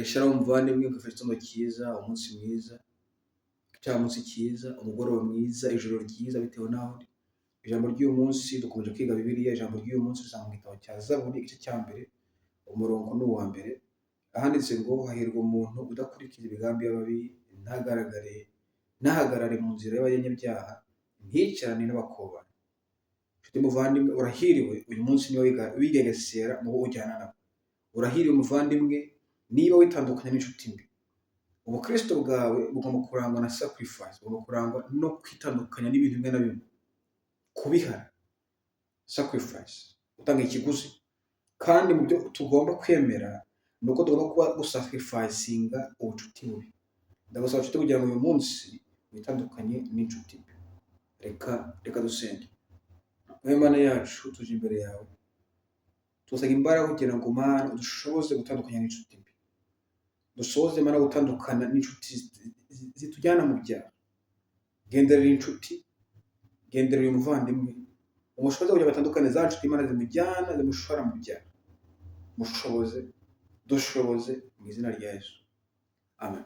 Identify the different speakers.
Speaker 1: Shalom muvandimwe, nkwifurije igitondo cyiza, umunsi mwiza, igicamunsi cyiza, umugoroba mwiza, ijoro ryiza bitewe n'aho uri. Ijambo ry'uyu munsi, dukomeje kwiga Bibiliya, ijambo ry'uyu munsi usanga mu gitabo cya Zaburi, igice cya mbere, umurongo ni uwa mbere, ahanditse ngo: "Hahirwa umuntu udakurikiza imigambi y'ababi, ntagaragare, ntahagarare mu nzira y'abanyabyaha, ntiyicarane n'abakobanyi." Nshuti muvandimwe, urahiriwe uyu munsi niba wigengesera mu bo ujyana nabo. Urahiriwe muvandimwe niba witandukanya n'inshuti mbi. Ubukristo bwawe bugomba kurangwa na sacrifice, bugomba kurangwa no kwitandukanya n'ibintu bimwe na bimwe, kubihara, sacrifice, gutanga ikiguzi. Kandi mu byo tugomba kwemera ni uko tugomba kuba gusacrificinga ubucuti bubi. Ndagusaba nshuti kugira ngo uyu munsi witandukanye n'inshuti mbi. Reka dusenge. Wowe Mana yacu, tuje imbere yawe tugusaba imbaraga kugira ngo, Mana, udushoboze gutandukanya n'inshuti mbi, dushoboze, Mana, gutandukana n'inshuti zitujyana mu byaha. Genderera inshuti, genderera uyu muvandimwe, umushoboze kugira ngo atandukane za nshuti, Imana, zimujyana, zimushora mu byaha. Mushoboze, dushoboze, mu izina rya Yesu, amen.